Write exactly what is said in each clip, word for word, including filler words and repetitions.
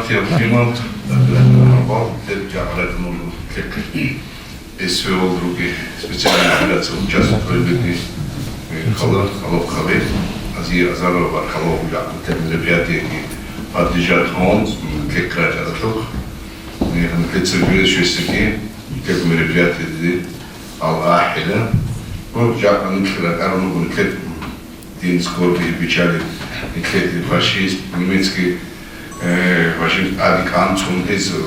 Тер лъимал, Абдурахман Гьарбал, тер жагьлат мургу тек. С В О другие специальные операции участвовали, э, хала, хала хабе, Азия Азарова бар хала угла, тер мероприятие поддержать он, м, тек раджа датух. Э, хан тек сергуе шестики, тек мероприятие ди, ал ахиля. Ну, жагьлат мургу тек, День скорби и печали, нилъеда фашист, немецкий, э, фашист ади кӀанцӀун гьез, э,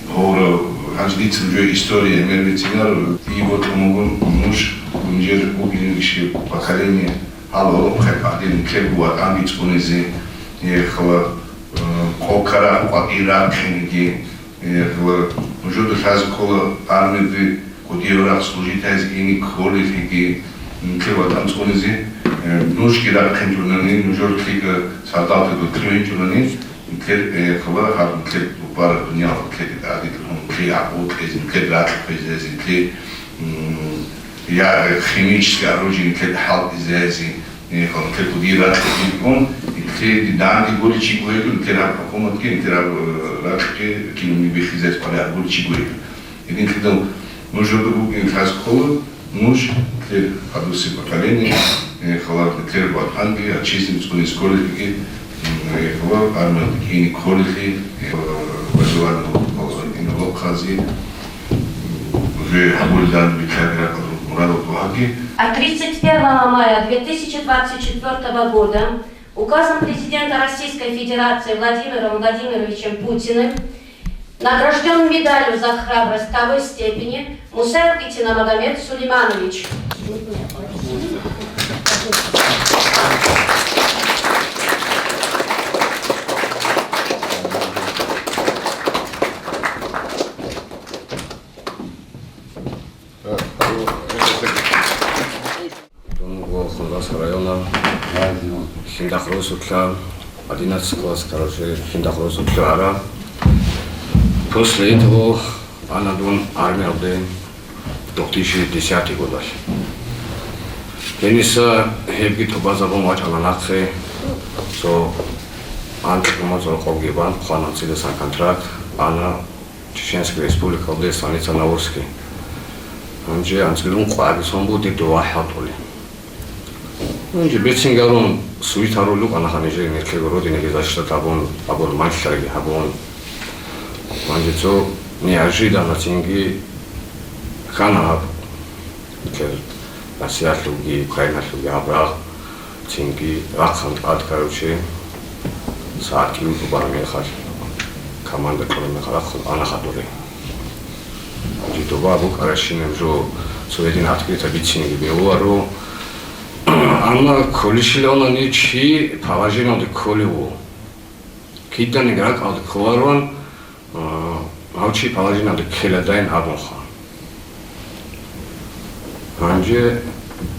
гьора, гьанже дица уже история, мер бицинаро, и вот могун нуж, унжер угинигиши поколение, гьал гьолохъе гӀадин нилъер ватӀанги цӀунизе, э, хала, э, къокара къватӀира хъиниги, Э, ва нужеда лъазе ккола армиялде кӀудияб рахъ служитайзе ине кколелъиги, нилъер ватӀан цӀунизе, э, нужги рахъинчӀунани, нужер лъикӀа солдатаго ккейчӀунани, нилъер, э, хала гьаб нилъер бубараб дуниял нилъеде тӀадилъун, нилъее гӀакъуба кьезе, нилъеда ракь хвезазе, нилъее, м, я, э, химическое оружие нилъеда хӀалтӀизазе, Э, хъалкъе куди ракьги бикӀун, итхъе диданги гури чи гуйгун, итхъе раб хӀукуматги, итхъе раб, э, ракьги кинуни биххизес къваригӀар гури чи гуйгун. Идин кидал нуж жодур бугин хаз ккола, нуж, итхъе гьадуси поколение, э, халар итхъе ватанги, ачизин цӀуни сколихиги, м, э, халар армиялда кини кколихи, э, вазиван лохъази, уже гьабулдан битаги ракъал мурад ватугьаги. От тридцать первого мая две тысячи двадцать четвёртого года указом президента Российской Федерации Владимиром Владимировичем Путиным награжден медалью «За храбрость» второй степени Мусаев Гитинамагомед Сулейманович. Дун Волхонрас района, Лъиндахъ росулъа, одиннадцатый класс, короче, Лъиндахъ росулъа ара. После этого ана дун армиялде в две тысячи десятый годалъ. Гьениса гьебги тӀубазабун вачӀана нахъе, цо анкь муцӀ рокъобги бан, хъвана анцӀидасан контракт, ана Чеченская Республикалде станица Наурский. Гьанже анцӀила ункъо абисон буго дир дова хӀалтӀулеб. Гьанже бецингарун суетарулел рукӀана ха нижер нилъего родинаги защита гьабун, абун, малъарги гьабун. Гьанже цо неожиданно цинги ккана гьаб нилъер Россиялъулги, Украиналъулги гьаб рагъ. Цинги рахъан тӀад, короче, сагӀат кӀиго букӀараб мехалъ, команда кьураб мехалъ рахъун ана хадуре. Жидоба букӀаращинаб жо цо гьедин открыто бициниги бегьуларо. Амма кколищилавани чи положениялде кколев вуго. Киданиги ракӀалде кколароан, А, гьав чи положениялде ккеладайин абунха. Гьанже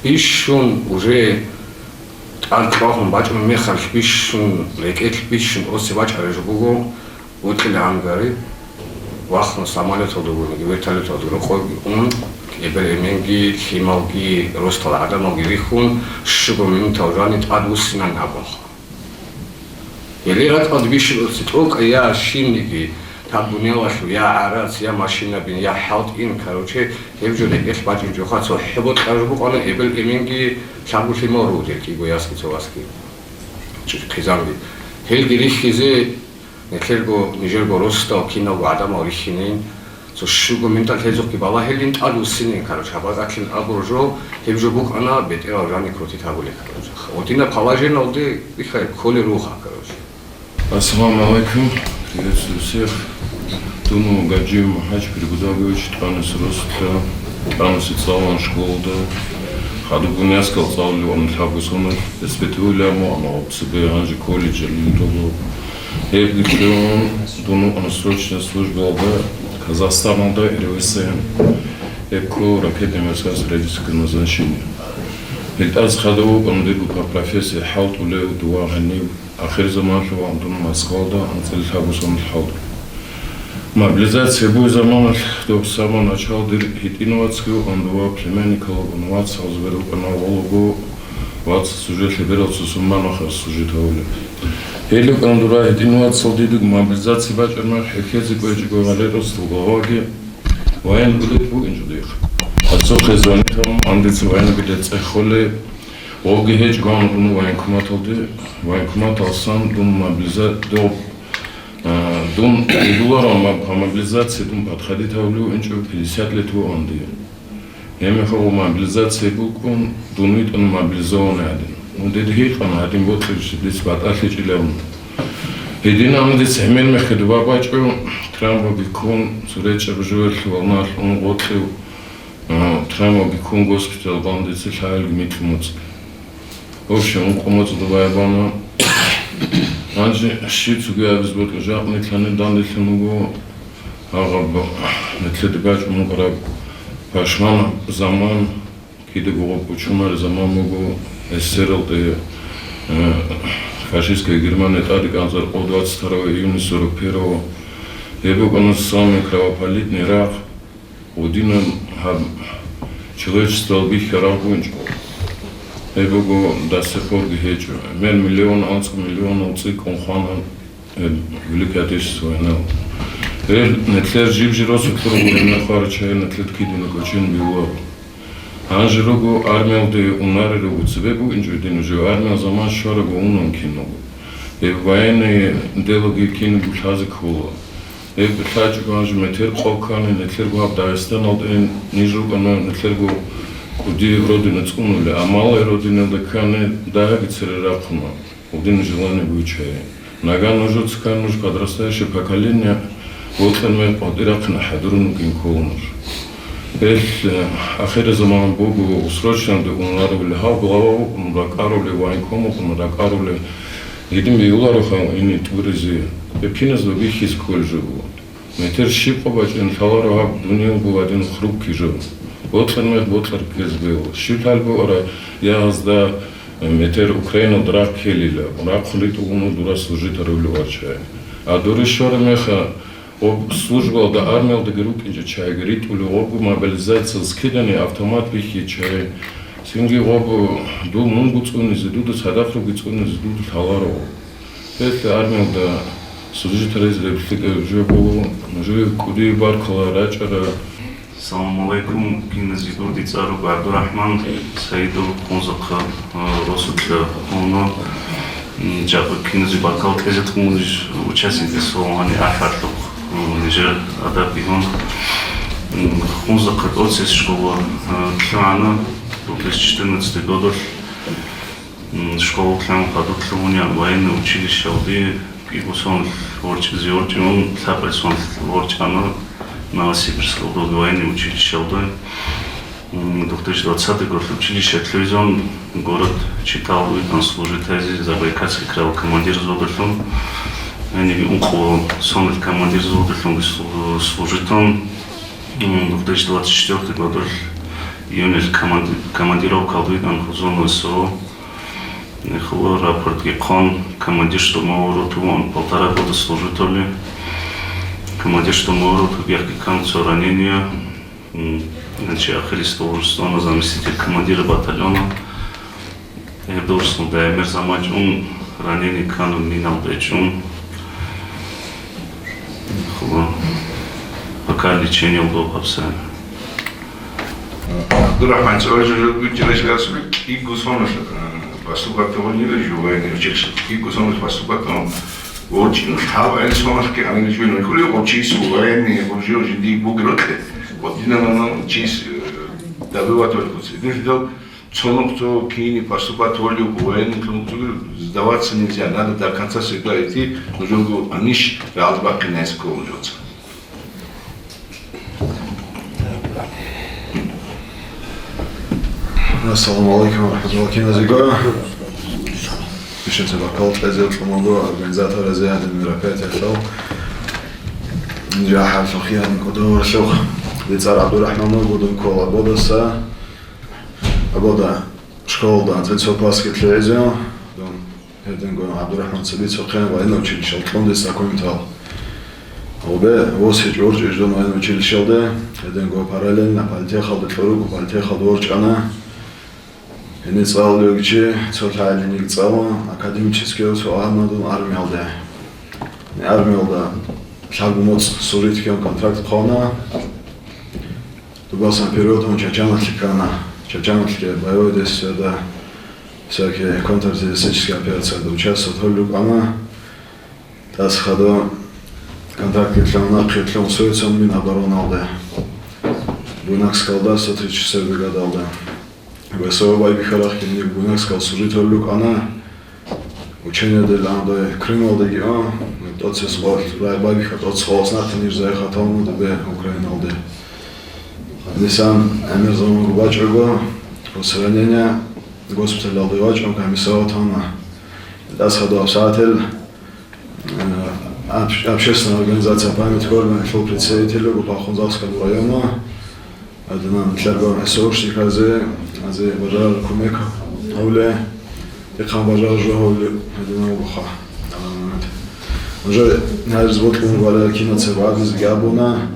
бищун уже тӀад кьвагьун бачӀун мехалъ бищун, рекӀелъ бищун осе бачӀараб жо буго, вокьила ангари, вахун самолеталдагуниги, вертолеталдаги рокъовги ун, эбел-эменги, лъималги, росдал гӀадамалги рихьун, щуго минутал жани тӀад вуссинан абунха. Гьеле ракӀалде бищун оци тӀокӀа я щибниги, гьаб дуниялалъул я гӀарац, я машинабин, я хӀалтӀин, короче, гьеб жо рекӀелъ бачӀинчӀоха цо хӀобокьараб букӀана эбел-эменги лъабго лъимал ругел кӀиго ясги цо васги. Чи-, хъизанги. Гьелги рихьизе, нилъерго, нижерго росдал киналго гӀадамал рихьинин, Цо щуго минутал гьезухъги балагьилин тӀад вуссинин, короче, гьаб бакӀалъин абураб жо, гьеб жо букӀана бетӀерал жани крутить гьабулеб, короче. Гьадинаб положениялде бихьа кколел ругьа, короче. Ассаламу алейкум. Приветствую всех. Дун вуго Гаджиев МухӀаж Пригодович, ТӀанас росулъа, ТӀанас цӀалулаан школалда. Хадуб дун яскал цӀалулев вуго лъабго соналъ, СПТУ-ян вуго, амма цебе гьанже колледжалъ вуго. Гьеб гьечӀого дун вуго срочная службалда Казахстаналда РВСН, ЭПКО, ракетно-морское строительство назначения. ГьелтӀазе хадув вукӀана дирго по профессии хӀалтӀулев, дова гьанив ахирзаманалъ вуго дун Москвалда анцӀила лъабго соналъ хӀалтӀулев. Мобилизация бугеб заманалъ, доб самого начала дир гьитӀинав вацги вукӀана, дова племянникал вукӀана, вацгӀал зубер вукӀана, гъолаго вац служить гьабурал цо сумманахъе служить гьабулеб. Гьелъул кӀандура гьедин вацал дидуг мобилизация бачӀармах хӀехьезе кӀвечӀого гьале росдал главаги военный билет бугинчӀо дихъ. Гьасухъе звонитал, андеца военный билет цӀехоле, гъоги гьечӀо гьанурун военкоматалде, военкоматалсан дун мобилиза-, доб-, а, дун идуларал моб-, по мобилизации дун подходить гьавлев инчӀо пятьдесят лет вугӀанди. Гьеб мехалъ мобилизация букӀун, дун витӀун мобилизованный гьадин. Ну, дида гьикъана гьадин бокьичӀеб, дица батӀалъичӀилавун. Гьединаб дица гьемер мехалъ доба бачӀо, травмаги ккун, цо речӀчӀаб жоялъе валналъ ун гъоркьев, а, травмаги ккун госпитале бан дица лъагӀелги микьи моцӀ. Вообще, ункъо моцӀ доба бана. Гьанже щиб цоги абиз бокьа, жакъ нилъани данделъун вуго. Гьагъаб нилъеда бачӀун букӀараб пашманаб заман, кидаго гъоб учунареб заман буго, эсералде, э, фашистская Германия тӀаде кӀанзаркъо двадцать второго июня сорок первого. Гьеб букӀана самый кровопролитный рагъ. Гъудинаб гьаб человечествоял бихьараб гьунчӀо. Гьеб буго до сих порги гьечӀо. Гьеб миллион, анцӀ миллионал цӀикӀкӀун хвана гьеб Великая Отечественная война. Гьел нилъер жиб-жи росулъ руго гьеб мехалъ чагӀи нилъер кидуна кӀочон бегьуларо. Гьанже руго армиялде унаре руго цебе бугинчӀо дин уже армиял заман щвараб унун киного. Гьеб военный делоги киного лъазе ккола. Гьеб лъачӀого гьанже метер къо ккани, нилъерго гьаб Дагъистаналда ниж рукӀана, нилъерго кӀудияб родина цӀунули, амма малая родиналда ккани, дагьаги цере рахъуна, гъудин желание бугичӀони. Нагагь нужеца ккани, нуж подрастающее поколение, бокьармехалъ къватӀирахъин хӀадурун вукӀин ккола нуж. Гьел, э, ахирзаман буго, срочно дун унарулел, гьав глава вукӀун ракӀарулел, военком вукӀун ракӀарулел, гьедин бегьулароха ине тӀуризе. Гьеб киназда бихьизе кколеб жо буго. Метер щиб къо бачӀин лъаларо гьаб дуниял бугьадин хрубги жо. Бокьармехалъ бокьар ккезе бегьула. Щиб лъалеб бугӀара, я гьазда, э, метер Украиналда рахъ ккелила, рахъун ритӀулгун дура служить гьарулев вачай. А дуре щвараб мехалъ, гъоб службалда, армиялдаги рукӀинчӀо чагӀиги ритӀулев, гъобго мобилизациялъ скидани автомат бихьичӀо чагӀи. Цинги гъоб дун мунго цӀунизе, дуда цадахъ руги цӀунизе, дуда лъаларо. Гьелъ армиялда служить гьаризе гьеб лъикӀаб жо буго, нужее кӀудияб баркала рачӀара. Салам алейкум, киназе дур, дица руго ГӀабдурахӀман, Саидов, Хунзахъа, а, росулъа гьуна, м, жакъа киназе баркала кьезе тун, ниж участникзабаз гьаниб ахӀарлъухъ, м, нижер адаб бигьун. М, Хунзахъа тӀоцебесеб школа, а, лъугӀана, две тысячи четырнадцатый годалъ, м, школа лъугӀун хадур лъугьунеян военный училищалде кӀиго соналъ ворчӀизе ворчӀун, лъабкъоялда соналъ ворчӀана Новосибирскалда военный училищалда. М, две тысячи двадцатый год училище лъугӀизун, город Читал витӀана служить гьаризе, Забайкальский край командир взводалъун. Гьаниб ункъо соналъ командир взводалъунги слу-, служитун, м, две тысячи двадцать четвёртый годалъ июньалъ команди-, командировкалда витӀана Херсон ВСО. Нехула рапортги хъун, командир штурмовой роты вугӀун полтора года служитали. Командир штурмовой роты бехги ккун цо ранение. М, значит, ахирлъи служитӀана заместитель командира батальона. Гьеб должносталда гӀемер заман чӀун, ранение ккун, миналда чӀун. Нехула пока лечениялда вуго гьабсагӀат. ГӀабдурахӀман, цӀалужи жо гучилищ гасули, кӀиго соналъ, э, поступать гьабунила жо военный училище. КӀиго соналъ поступать гьабун. ВорчӀин лъабкъоялда соналъги гьаниле жо нукӀулев, гъов чияс военный, гъов жо жиндие бугеб рокьи. Вот динан чияс, э, добивать ватур куци. Дин жидал цо нух цо кине поступать гьабулев, военный нух цо сдаваться нельзя, надо до конца всегда идти, нужерго анищ рагӀалде бахъинайин ккола нужеца. Ассаламу алейкум ва рахматуллахи ва баракатугу. Бищун цебе баркала кьезе кьунаго организаторазе гьадин мероприятиялъул. Жагьил лъухъ, гьадин кӀудияв лъухъ. Дир цӀар ГӀабдурахӀман вуго, дун ккола Абодаса. Абода школалда анцӀила цо классги лъугӀизе. Дун Гьединго ГӀабдурахӀман цебе цо хъен военное училищел кьун дица документал. Гъубе восичӀ ворчӀичӀ дун военное училищелде, гьединго параллельно политехалде кьуруго, политехалде ворчӀана. Гьенир цӀалулев чи цо лъагӀалиниги цӀалун, академический цо гьанадун армиялде. Армиялда лъабго моцӀ служить ккун контракт хъвана. Дугасан периодун Чачаналъе ккана. Чачаналъе боевой действияда, всякие контртеррористические операцияда участвовать гьолел рукӀана. ТӀаса хадув контрактги лъун, нахъе лъун, соцун Минобороналде, Буйнакскалда, сто тридцать шестой бригадалда. ВСО байбихьарахъе гьениб Буйнакскал служить гьолел рукӀана, учениеде лъандой Крымалдеги ун, тӀоцес гъо-, рай байбихьа тӀоцес гъолъ нахъе ниж заехать гьавуна дубе Украиналде. Гьанисан гӀемер заман бачӀого, после ранения госпиталалде вачӀун комиссовать гьавуна. ТӀаса хадув абсагӀател Э, общ-, общественная организация «Память корна» лъул представитель руго по Ахунзахскому району. Гьадинан лъабго СОшниказе, азе бажарар кумек гьавле, ихъан бажарар жо гьавле, гьадинан вуха. Уже гьарз бокьун вара кинаца вагъиз габуна.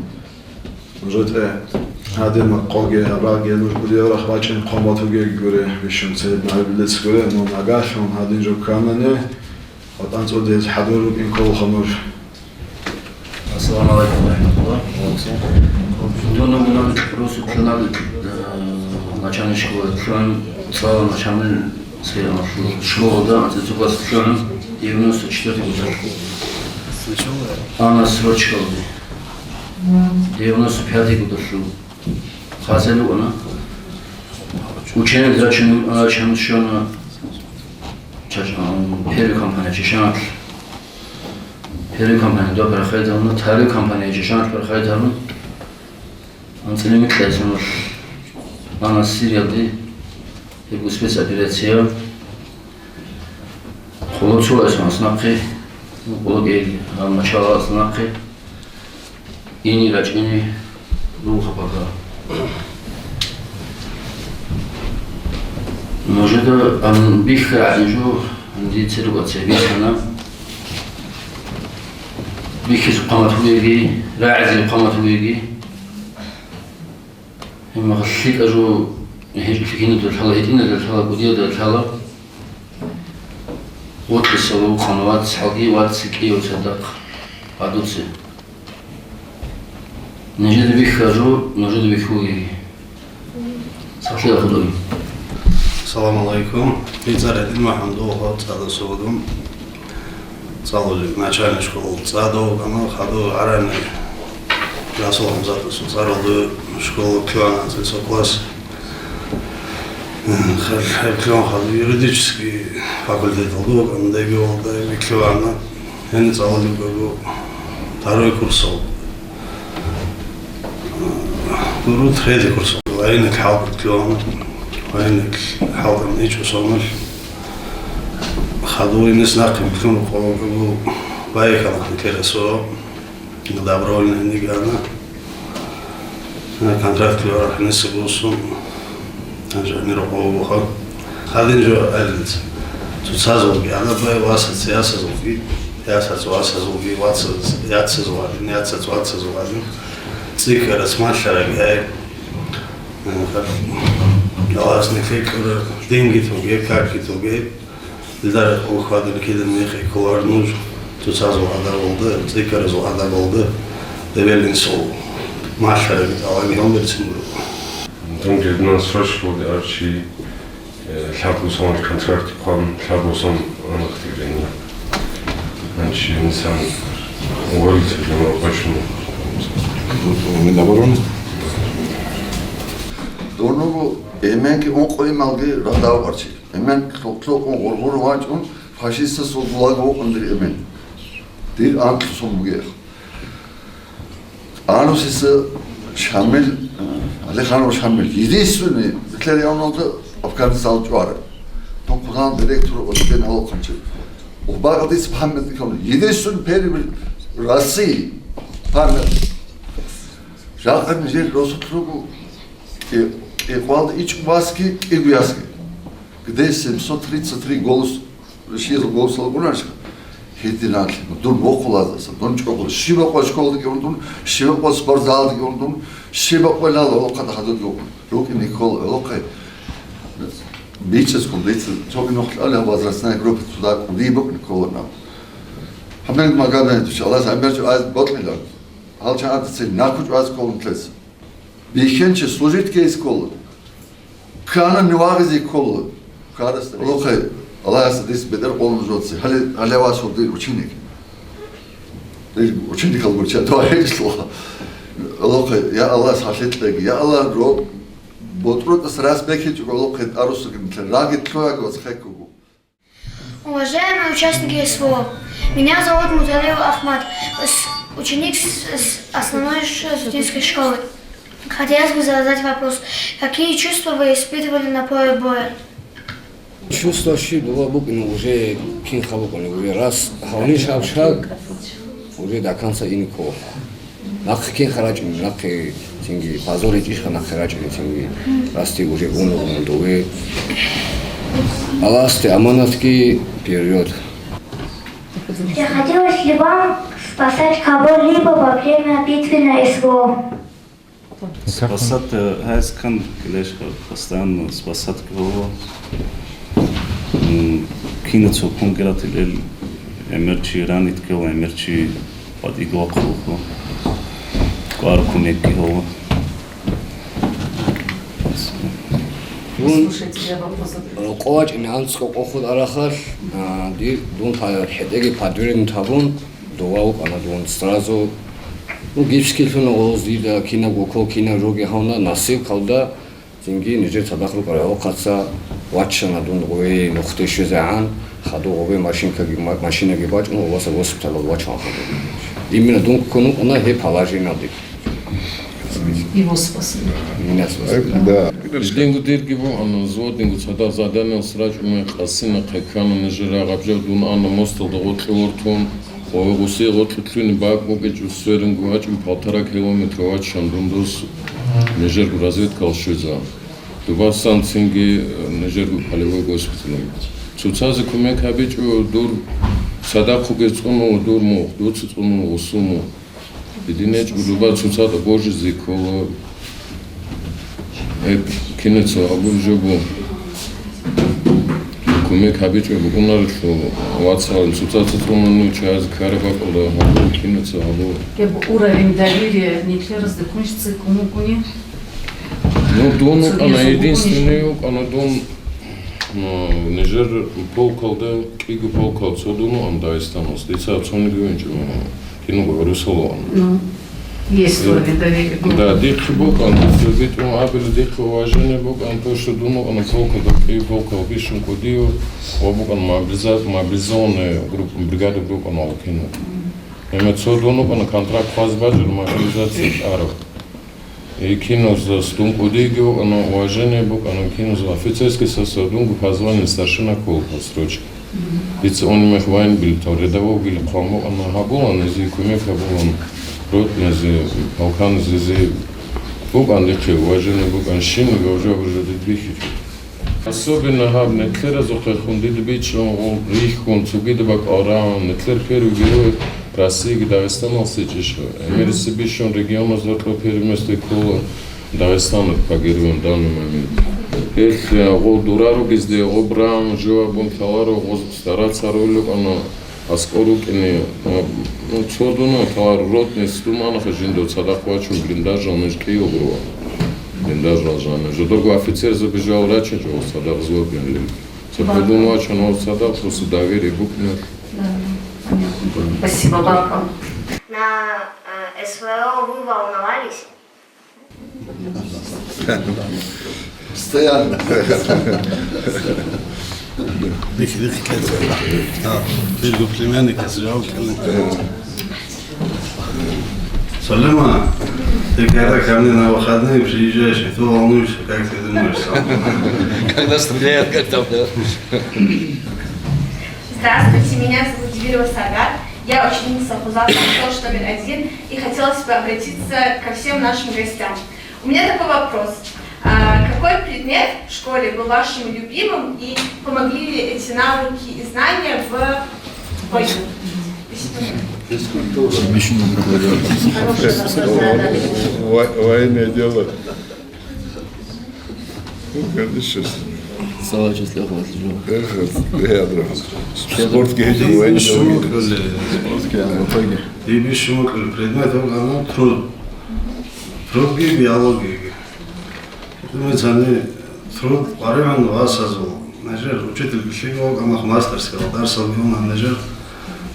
Нужеде гьадин къоги гьабаги нуж гури рахъ бачӀин хъван батугеги гури, бищун церед нагӀи билец гури, мун агарлъун гьадин жо кканани, ватӀан цӀудиз хӀадур рукӀин кколха нуж. Ассаламу алейкум ва рахматуллах. Дона мунан русу кьунал, э, начальник школы кьун, цала начальник школада, ацицукас кьун, девяносто четвёртый год. Ана срочкалди. Девяносто пятый годалъул хасел вукӀана. Ученец зачем, а, чем щвана, чач-, а, первый компания Чешанат. Первый компания до проходит, второй компания Чешанат проходит. АнцӀила микьайсанал ана Сириялде, гьеб спецоперация. Къоло цо айсан аснахъе, ну, къоло кӀел, а, мачала аснахъе. Ини рачӀине рулха бага. Нужеда ан бихха гӀадин жо, анди церукъа цебихана. Биххизе хъамат гьуеги, рагӀизе хъамат гьуеги. Имма лъикӀа жо гьечӀо лъикӀинадулъала, гьитӀинадулъала, гудиядалъала. Вокьиса вукъана вацгӀалги, ваци кӀиявцадахъ гьадуце. Нижеда бихьа жо, нужеда бихьуги. Сахлъи ахудуги. Салам алайкум. БицӀар гьедин МахӀмудов, цӀадасудун. ЦӀалулеб начальный школа цӀадав, амма хадув гӀарани Расул ХӀамзатовасул цӀаралда школа ккана, цо класс. Хер-, хер ккана хадув юридический факультеталда, амма дайги валдай ккана. Гьениб цӀалулеб буго второй курсал. Гуру третий курсал. Военный хӀалкӀ ккана. Военный хӀалкӀ ичӀо соналъ. Хадув гьениса нахъе ккун къо-, байхъа нахъе керасо. Добровольно гьениб ана. Контракт лъугӀарахъ гьениса босун. Гьанже гьанир рокъов буго. Гьадин жо гьарилца. Цоцазулги, гьанаб бай васаца ясазулги, ясаца васазулги, вацаца яцазул гьадин, яцаца вацазул гьадин. ЦӀикӀкӀарас малъараг гьай. Аллагьас нилъее кьураб динги тоге, какги тоге. Илдар хьвадур кида мехалъ кколар нуж, цоцазул гӀадабалда, цӀикӀкӀаразул гӀадабалда, эбел-инсул малъараб тӀалабги гьабулеб буго. Дун гьединан срочкалде арчи, э, лъабго сон контракт хъван, лъабго сон анахъ тӀеринна. Анчи инсан уволиться жо къачуна. Минобороны? Дорного эменги ункъо ималги радав арчи. Эмен кьо-, кьокӀун гъоргъоро вачӀун, фашистасул ГУЛАГ вукъун дир эмен. Дир анкьлъун бугех. Анусица Шамил, э, Алиханов Шамил, единственный, бетӀер явналда Афганистан чӀвара. Тун хъудан директор Осбен гьалохъанчи. Убагъдис памятник, единственный первый в России памятник. Жакъа нижер росулъ руго, кӀи-, кӀикъвалда ичӀго васги, кӀиго ясги. Где семьсот тридцать три голос, шиязул голосал гунаша? Гьединалъе, дун вохъулаздаса, дун чӀокъул, щибаб къо школалдаги ундун, щибаб къо спортзалалдаги ундун, щибаб къо лала гӀолохъа дахадуги ундун. РукӀине ккола гӀолохъе. ИчӀаз ккун, дица цоги нухлъала возрастная группа цо дакӀун, дие букӀин кколаан. Гьаб мег Магомедович, Аллагьас гӀемер чӀвазе бокьилан. Гьал чагӀазда цин накӀкӀвазе кколаан нилъеца. Бихьинчи служить гьезе ккола. Ккана нивагъизе ккола. Ккарасда. Лохъе, Аллагьас дис бетӀер къо нужеца. Гьале, гьале вас дир ученик. Дир ученикал гурча дугьаречлъуха. Лохъе, я Аллагьас гьалъи кьеги. Я Аллагь, ро-, ботӀротӀас рас бекичӀого лохъе тӀарусаги нилъер. Раги лъугӀаги вас хеккуго. Уважаемые участники СВО, меня зовут Муталиев Ахмат, с- ученик с, с основной ш- студенческой школы. Хотелось бы задать вопрос, какие чувства вы испытывали на поле боя? Чувство щиб буго букӀин уже кинха букӀин, уже раз гьавниш гьаб шаг, уже до конца ине ккола. Нахъе кинха рачӀин, нахъе цинги позор гьечӀищха нахъе рачӀин цинги, расти уже гьунур гьун дове. Аллагьасде аманатги вперёд. Приходилось ли вам спасать кого-либо во время битвы на СВО? Спасать, э, гьайс кан килешха, постоянно спасать кого. М, кино цо кун герат илел, эмерчи ранит кого, эмерчи падигла кулху. Квар кумекки гьола. Дун, слушайте, я вопрос задаю. Къо вачӀине анцӀго къохъуд арахалъ, а, дир, дун па-, хӀетӀеги подвернут гьабун, дова вукӀана дун сразу. Ну, гипсги лъуна гъоз дида, кинаб укол, кинаб жоги гьавна, носилкалда, цинги нижер цадахъ рукӀарал гьавухъаца ваччана дун гъове нухде щвезегӀан, хадув гъове машинкаги, ма-, машинаги бачӀун, гъоваса госпиталалда вачун хадув. Именно дун ккун вукӀана гьеб положениялде. Его спасли. Меня спасли, да. Да. Динго дирги вугӀана, взводинго цадахъ заданиялъ рачӀуна, къасина хъекана нижер рагъаб жо, дун ана мосталда гъоркье вортун, ва гъуси гъоркье лъугьине бакӀ бугечӀо, сверинго вачӀун полтора километра ваччан дун дос нижерго разведкалъ щвеза. Дубасан цинги нижерго полевой госпитале. Цоцазе кумек гьабичӀо, дур цадахъуги цӀунула дур мухъ, дуца цӀунула гъусул мухъ. ГьединечӀо руба цоцазда божизе ккола. Гьеб кинеца абур жо бу. Кумек гьабичӀо букӀунарелъул вацал цоцаца цӀунани чиязе ккараб бакӀалда гьабур кинеца абур. Гьеб уровень доверия нилъеразда кунщица кумукуни? Ну, дун вукӀана, единственный вукӀана дун, ну, нижер полкалда, кӀиго полкал цо дун вукӀана Дагъистаналъ. Дица цониги винчӀо. Киного гӀурусалаан. Ну, есть уровень доверия. Да, дихъе букӀан, дихъе битӀун абили, дихъе уважение букӀан, то, что дун вукӀана полкалда, кӀиго полкал бищун кӀудияв, ва букӀана мобилиза-, мобилизованная группа, бригада букӀана вукӀина. Гьеб цо дун вукӀана контракт хъваз бачӀун мобилизация тӀараб. И киназда дун кӀудиги вукӀана, уважение букӀана киназда, офицерский состав, дунго по званию старшина ккола по строчке. Дица унмех вайн билетал, рядовой били хъван букӀана, гьабулан зи кумек гьабулан, ротныйзе, полканизе зи букӀан дихъе уважение букӀан, щиб гавжа-гавжа дид бихьичӀо. Особенно гьаб нилъеразухъехун дида бичӀчӀун гъул рихьун, цогида бакӀал рагӀун, нилъер первый герой Россииги Дагъистаналъ сечӀищха. Эмириси бищун регионазда кьо первое место ккола Дагъистаналъ по героям в данный момент. Гьелъ гъул дура ругезде гъуб рагӀун жо абун лъаларо, гъоз стараться роль рукӀана. АскӀор рукӀине, а, ну, цо дуна, товар ротный стуманаха жиндо цадахъ вачун блиндажал ниж кӀиявгуро. Блиндажал жана. Жодорго офицерзаби жал рачинчӀо цадахъ злобинлил. Цо Бакъ. Подумал, что он цадахъ просто доверие букнет. Да, понятно. Спасибо, Бакъ. На, э, СВО вы волновались? Постоянно. Дихъ-дихъ ккезе. А, дирго племянникас жав ккелин. Салима, ты когда ко мне на выходные приезжаешь, и то волнуешься, как ты думаешь сам? Когда стреляют, как там, да? Здравствуйте, меня зовут Дивилева Сагат. Я ученица Хуза Савчевского номер один, и хотелось бы обратиться ко всем нашим гостям. У меня такой вопрос. А, какой предмет в школе был вашим любимым, и помогли ли эти навыки и знания в бою? Физкультура. Хороший вопрос, да, да. Во-, военное дело. Ну, конечно. Салача слёхалъ жо. Эх, э, адра. Спортский гьечӀо, военный. Спортский, а, в итоге. Дибищ мукӀал предмет вугана труд. Трудги биологиги. Думаю, цани труд къваригӀун васазул. Нажер учитель лъиго, амма мастерского дарсал гуна нажер.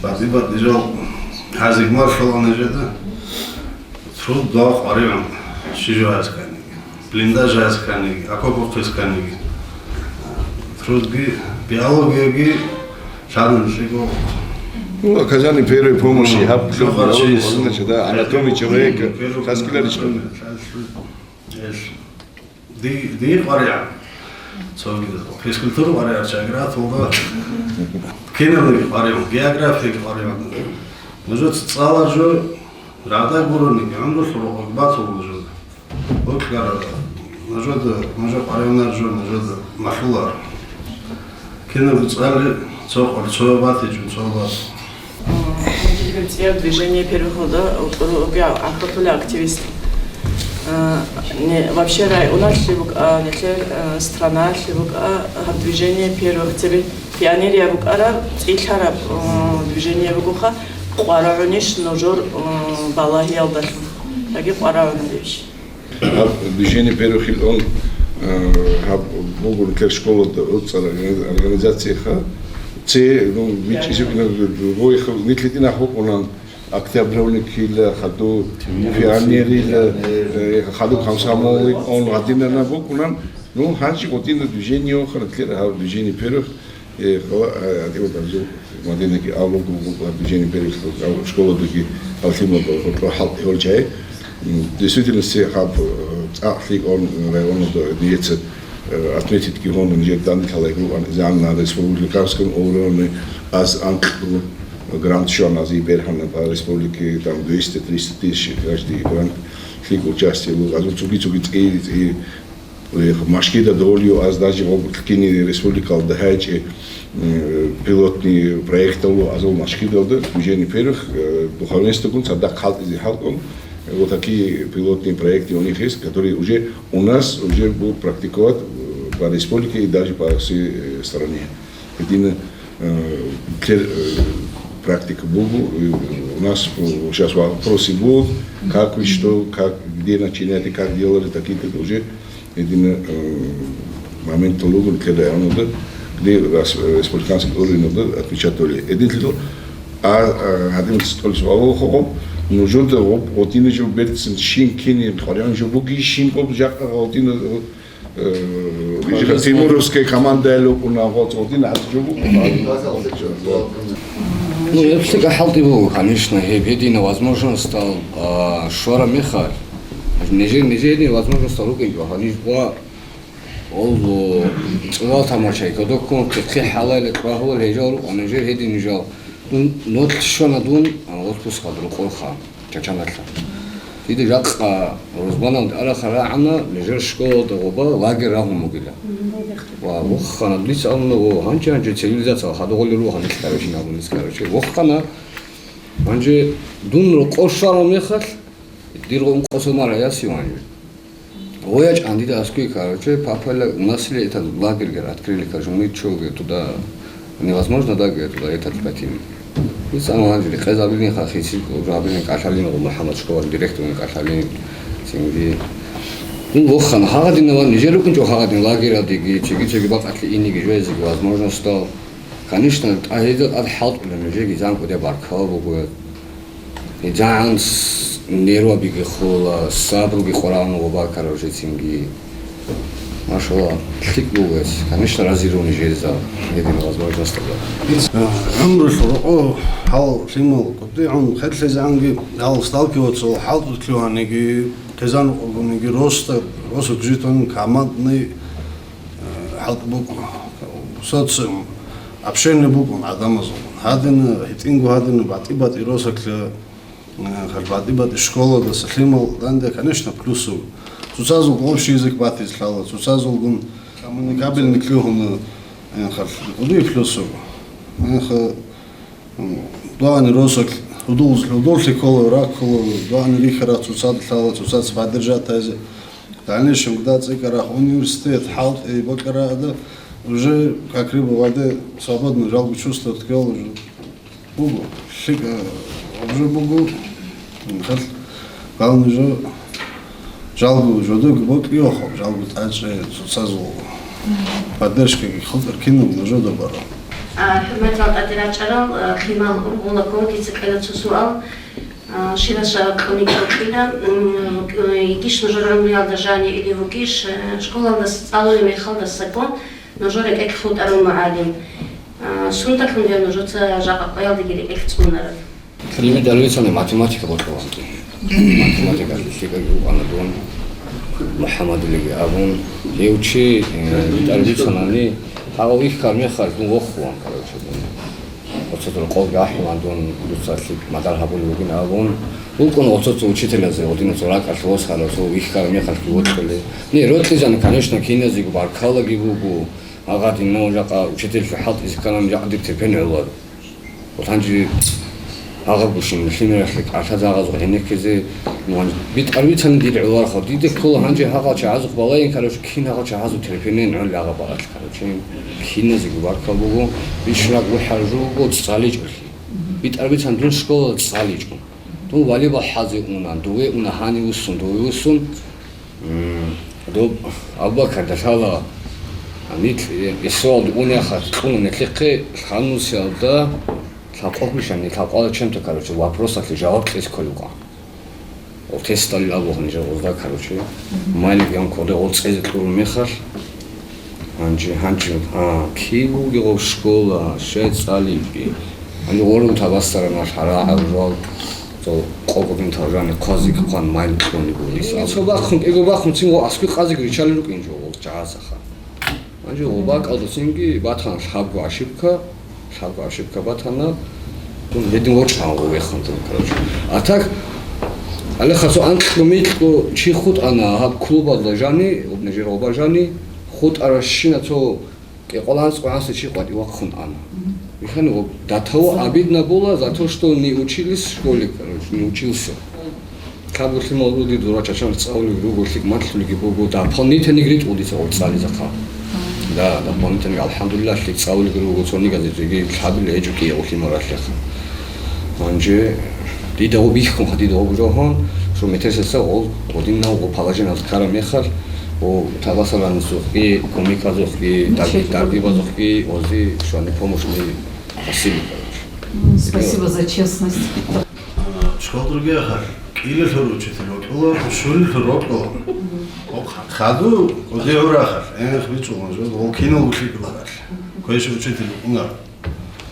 Бади бад нижал хӀазиг маршала нажеда. Труд дагь къваригӀун. Шижо гьазканиги. Блиндаж гьазканиги, окоп ухъисканиги. Трудги, биологиги, шагьаралъего. Ну, оказание первой помощи, гьаб, жо харчи, да, анатомия человека, хасгиларищ. Ди, ди къваригӀун. Цоги физкультура къваригӀун, чагратулда. Киналги къваригӀун, географияги къваригӀун. Нужеца цӀалар жо, рагӀда гурони, гӀумрулъ рокъоб батулла жо. Бокьарала, нужеда, нужер къваригӀунар жо, нужеда малъулар. Кинаб цӀали цо къвар, цо батичӀун, цо бат. М, ЦӀия движение первых-алда, укьуруги ахъатула активист. Э, не, вообще районалъе букӀа, нилъер, э, страналъе букӀа, гьаб движение первых, цебе пионерия букӀараб, цӀилъараб, э, движение бугоха, къварагӀунищ нужер, э, балагьиялдалъун. Яги къварагӀунарищ? Гьаб движение первых-ил он, э, гьаб буго нилъер школада уцӀцӀараб организацияха. Цо, ну, мичӀчӀизе, ну, войха, нилъ гьитӀинаб букӀунан, октябрёвникила, хадув, пионерила, э, хадув комсомолил, он гьадинана букӀунан, ну, гьанже гьадинаб движение вохана, нилъер гьаб движение первых. Э, хала, э, адигъо дарзу Мадинаги авлугу, гьаб движение первых, гьаб школадаги, гьаб лъималда гьоркьо хӀалтӀи гьорчӀай. М, действительно, се гьаб, э, цӀакъ лъикӀ он районалда диеца, э, отметить гьонун жер данделъалай группа, за на республиканском уровне аз анкьу грант щвана, азе бергьана по республике, там двести-триста тысяч каждый грант лъикӀ участие лугьун, азул цоги-цоги цӀи-, цӀи-, Машкида долью аз даже гъоб ккини республикалда гьайчӀи, м, пилотный проекталу азул Машкидалда движение первых, э, духовенствогун цадахъ хӀалтӀизе хӀалтӀун, вот такие пилотные проекты у них есть, которые уже у нас уже будут практиковать, э, по республике и даже по всей, э, стране. Гьедина, э, тер-, э, практика буго, э, у нас, э, щас вопросы будут, как и что, как, где начинать и как делали, такие-то уже гьедина, э, момент лугун тер районалда, где рас-, э, республиканский уровень отмечать доли. Гьединлъидал, а, а, гьадин столис вавал хогъоб, нужерда гъоб, гъодина жо берцин шин кини, къваригӀун жо буги шин гъоб жакъа гъодина, э, Э, Тимуровская команда лукӀуна, гъоцӀ гъодин гьатӀичӀо букӀуна. Ну, гьеб лъикӀа хӀалтӀи буго, конечно, гьеб гьедина возможностал, а, щвара мехалъ. Нижер, нижер гьедин возможностал рукӀинчӀо, гьаниж ва оллу цӀувал тамашай кодоккун, хъи-, хъи хӀалайла кьвагьула гьежал рукӀа, нижер гьедин нижал. Дун, нолъ щвана дун, а, отпускалда рукъурха. Чачаналъа. Дида жакъа рузманалда арахъа рагӀана, нижер школалда гъоба лагерь рагьун бугила. Ва вохана, дица абуна, о, гьанчи-гьанчи цивилизация хадугъули ругьан ил, короче, абун ил, короче. Вохана, гьанже дун рокъор щварал мехалъ, дир гъун къосо мара яси ванже. Вояч андида аскуй, короче, папа ля-, у нас ли этот лагерь, говорит, открыли, короче, мы чё, говорит, туда невозможно, да, говорит, туда этот пойти. И самое главное, къезабилин хахисил, уже абилин калъалин, МухӀаммад школа директорин калъалин, цинги. Ну, вохана, хагадин ван, нижер рукӀинчӀо хагадин лагерь адиги, чеги-чеги бакъалъи иниги, жоязиги возможность дал. Конечно, тӀагьидал ад хӀалтӀула нижеги занкӀуде баркала бугоят. ГӀанс нервабиги хола, сабруги къварагӀун гъоба каравжецинги. Машалла, лъикӀ бугес. Конечно, разирун жеза, едино возможность. ГӀумрулъ рокъо гьал лъимал кӀудигӀун херлъизегӀанги, гьал сталкиваться хӀалтӀулъ лъугьаниги, хъизан рукъугуниги, роста, росу житан командный хӀалтӀ букӀун, социум, общение букӀун гӀадамазул. Гьадина, гьитӀинго гьадина, батӀи-батӀи росулъа, э, хъал батӀи-батӀи школадаса лъимал данде, конечно, плюс буго. Цоцазул общий язык батизе лъала, цоцазулгун коммуникабельный лъугьуна, э, хъал кӀудияб плюс буго. Э, ха-, Дугьани росулъ, гьудул-, гьудуллъи ккола, ракӀ ккола, дугьани рихьарал цоцазда лъала, цоцаца поддержать гьазе. В дальнейшем, когда цӀикӀкӀарах университет, хӀалтӀи бокьарада, уже как рыба в воде, свободно жалго чувствовать ккола уже. Буго, лъикӀа, уже буго. Хал, главное же, жалго жодоги бокьиохъо, жалго тӀачӀе цоцазул. Поддержкаги хутӀар кинаб жодо баро. А, хӀурматал тӀаде рачӀарал, а, лъимал ургъула ккола дица кьела цо суал. А, щираса кьуни кьукьила, м, э, йигищ нужер гӀумруялда жани или вугищ, э, школалдаса цӀалулеб мехалдасаго нужер рекӀелъ хутӀарав мугӀалим? А, сундалъун гьев нужеца жакъа къоялдеги рекӀелъ цӀунараб? Лъимер тӀарбицани математика бокьуланги. Математика лъикӀаги вукӀана дун, МухӀаммадилиги абун. Гьев чи, э, тӀарбицанани, гьав ихьар мехалъ дун вохулан, короче, дун. Оцо рокъовги ахӀулан дун, дуца лъикӀ мадар гьабулев вугин абун. ВукӀун оцоца учителязе, гьудинацо ракӀалъ восхара, цо вихьараб мехалъги вокьулев. Не, рокьизани, конечно, киназего баркалаги буго. Агъа, динна жакъа учительлъи хӀалтӀизе кканани, жакъа дир терпен гӀоларо. Вот гьанже гьагъабгощин лъимералъе кӀалъазагъазухъ гӀенеккизе, ну, гьанже битӀарбицани дир гӀоларха. Диде ккола гьанже гьагъал чагӀазухъ балайин, короче, кин гьагъал чагӀазул терпенен гӀолел агъа багъалъ, короче. Киназего баркал буго, бищунаг вихьараб жо буго цӀаличӀолъи. БитӀарбицан дун школалда цӀаличӀо. Дун валибал хӀазе уна, дове уна, гьанив вуссун, дове вуссун. М, доб Абубакарда лъала, нилъ, э, Исоялда унехалъ кьуна нилъехъе лъанусиялда, лъабкъо хвешани, лъабкъоялда чемто, короче, вопросалъе жаваб кьезе кколеб букӀана. Ол тесталил абуха нижер гъозда, короче. Майлик ян кодегъол цӀезе кьурун мехалъ, гьанже, гьанже, а, кив вугев гъов школа, щай цӀалиги? Гьанже гъоргутал бассарана лъарагӀаб жал, цо къокъ бинтал жани хъвазе хъван майнкьун бугес. Цо бахъун, кӀиго бахъун, цинго аскӀи къазеги ричалел рукӀин жо гъол чагӀазаха. Гьанже гъоб бакӀалда цинги батана лъабго ошибка, лъабго ошибка батана, дун гьедин вочӀан гъов вехун дун, короче. А так, гьале хасо анкьго-микьго чи хутӀана гьаб клубалда жани, гъоб нижер гъоба жани, хутӀаращина цо КӀикъоялда анцӀго гӀанасев чи къватӀив вахъун ана. Мгм. Михаил, вот, до того обидно было за то, что не учились в школе, короче, не учился. Как бы лъимал руги дура чачан цӀалулел руго, лъикӀ малъулелги буго, дополнительный ритӀул дица гъол цӀализахъа. Мгм. Да, дополнительный, алхӀамдулиллагь, лъикӀ цӀалулелги руго, цониги азириги лъабил гьечӀо кӀиявулъи маралъеха. Гьанже дида гъо бихьун, дида гъо бужагьун, шо метресеца гъол гъодинав гъо положениялда ккараб мехалъ, гъо табасаранасухъги, кумеказухъги, дарги-, даргибазухъги ози швани помощный. Спасибо, короче. М, спасибо за честность. Школ другеха, кӀилалъур учитель вокьула, щурилъур вокьула. Хаду, озе гӀураха, энех бичӀула, жо, гъол кинал вушликӀула. Квеш учитель унар.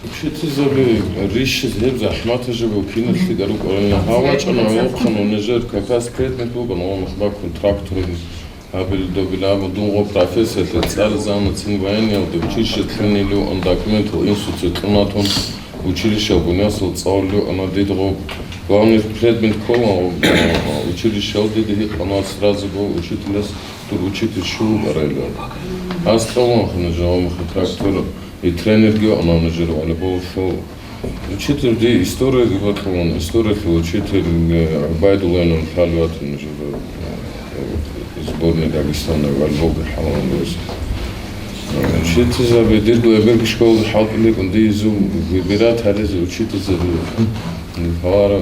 Учительзаби рищиз гьеб захӀматаб жо буго, киналъе рукӀарал. Гьав вачӀана гӀолохъан унижер, как раз предмет бугоан, гьав мехбакун тракторин гьабил-добил, амма дун гъо профессиялъе цӀализабуна, цин военниялде училище лъунилев, ан документал институте кьунатун, училищал буниясал цӀалулев ана дид гъо. Главный предмет ккола гъо, училищал дида гьикъана сразу гъо учителяс, дур учитель щул вукӀарайилан. Ас цӀалун хана жаваб мехи трактор. И тренерги ана нужер волейболалъул. Учитель, ди историяги батулан, историялъул учитель, э, ГӀубайдуллаеван лъалев ватун нужер, э, сборной Дагестана волейболги хӀалалан. Э, учительзаби, дирго эбелги школалда хӀалтӀулеб, ди изу выбирать гьаризе учительзаби. Гьавара,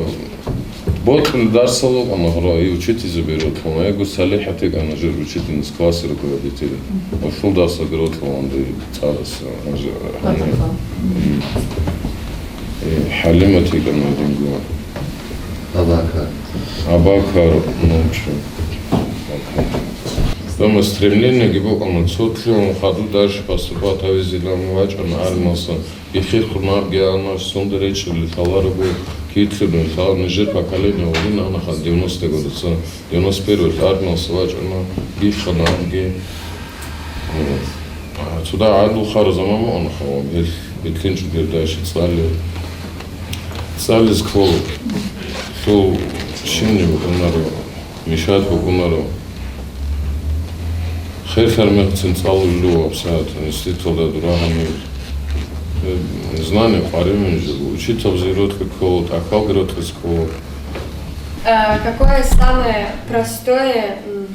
бокьун дарсал вукӀана гъура, и учительзаби рокьуна, яго СалихӀатги ана жер учительница класса руководитель. Ошул дарсаби рокьуна, ди цӀарас, ана жер, ана. М. Э, ХӀалиматги ана динго. Абакар. Абакар, ну, чё. Дома стремлениеги букӀана, цо лъугӀун хаду дальше поступать гьавизилан вачӀана армиялдаса. Бихьихъун абги ана, сунда речӀчӀулел лъаларого, китлъун лъала, нижер поколение гьавун анаха девяностые годоца, девяносто первый армиялдаса вачӀана, бихьана абги. Э, цо дагь гӀадлу хара заман мугӀанаха, гьел бетлъинчӀо гьеб дальше цӀале. ЦӀализ ккола, лъул щибни букӀунаро. Мешать букӀунаро. Херлъар мехцин цӀалулев абсаат, институталда дура гьанив. Э, знание къваригӀун жо, учительзи рокьи ккола, тӀахьалги рокьиз ккола. Э, какое самое простое, м,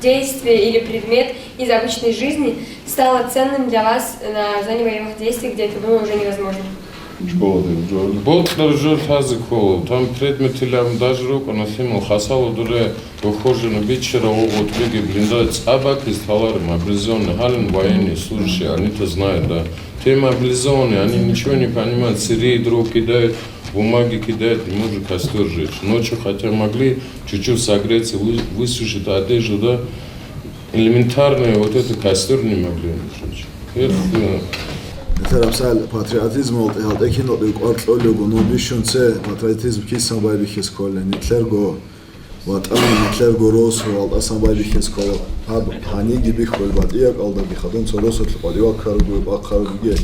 действие или предмет из обычной жизни стало ценным для вас на зоне боевых действий, где это было уже невозможно? Школа, да, жо-, бокьараб жо лъазе ккола. Там предметилан даже рукӀана лъимал, хасало дуре выхожено бичера, вот беги блиндаж цӀабакис талар мобилизованный, гьалин военный служащий, они-то знают, да. Те мобилизованные, они ничего не понимают, сырые дров кидают, бумаги кидают, не может костер жечь. Ночью хотя могли чуть-чуть согреться, вы-, высушить одежду, да. Элементарное вот это костер не могли жечь. Нилъер гьабсагӀат патриотизмалда гьалда киналда кӀвар кьолеб буго, но бищун цебе патриотизм кисан байбихьизе кколеб? Нилъерго ватӀан, нилъерго росу гьалдасан байбихьизе ккола. Гьаб гьаниги бихьулеб батӀияб кӀалдаги хадуб цо росулъ къватӀиве ваккараб бугеб, вахъараб бугеб.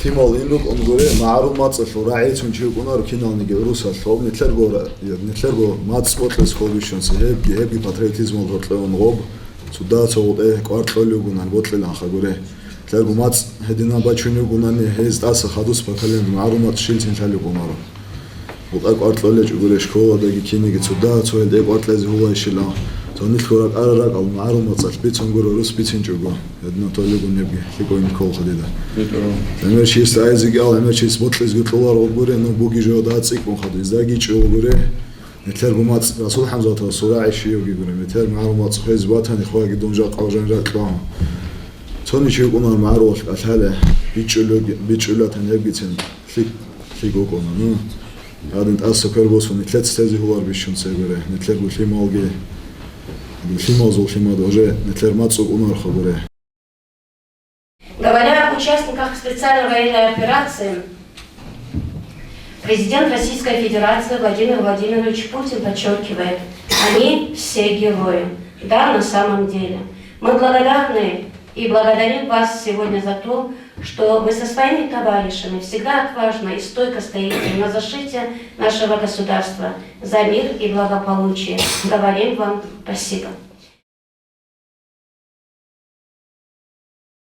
Лъимал ин рукӀун гуре, магӀарул мацӀалъул рагӀицун чи вукӀунаро киналниги гӀурусалъ. Гьаб нилъерго ра-, нилъерго мацӀ бокьизе ккола бищун цебе, гьебги, гьебги патриотизмалда гьоркьован гъоб. Цо дагьа цо гъутӀе кӀвар кьолеб бугонан бокьиланха гуре. Лъарго мацӀ гьединан бачун бугонани, гьез тӀаса хадус поколение магӀарул мацӀ щибцин лъалеб гъомаро. ГъутӀа кӀвар кьолечӀо гуре школадаги кинеги цо дагьа цо гьелде кӀвар кьезе гьулайщилан. Цо нилъго ракӀарал ракӀал магӀарул мацӀалъ бицун гуро, рус бицинчӀого. Гьединан толеб бугебги лъикӀаб ин кколха дида. ГӀемер чиясда айзеги ал, гӀемер чияс бокьизеги кьоларо гуре, ну буги жо дагьа цӀикӀкӀун хадуб, издаги чӀого гуре. Нилъерго мацӀ Расул ХӀамзатовасул рагӀи щибги гуро, нилъер магӀарул мацӀ хвезе батани, хваги дун жакъа жанира кьван. Цони чи вукӀунаро магӀарулалъ кӀалъалев, бичӀчӀулев-, бичӀчӀулев ватани гьебгицин лъикӀ, лъикӀ вукӀуна. Ну, гьадин тӀаса квер босун, нилъеца тезе гьулар бищун цебе гуре, нилъерго лъималги, лъималазул лъимада уже нилъер мацӀ вукӀунарха гуре. Говоря об участниках специальной военной операции, президент Российской Федерации Владимир Владимирович Путин подчеркивает: они все герои. Да, на самом деле. Мы благодарны и благодарим вас сегодня за то, что вы со своими товарищами всегда отважно и стойко стоите на защите нашего государства, за мир и благополучие. Говорим вам спасибо.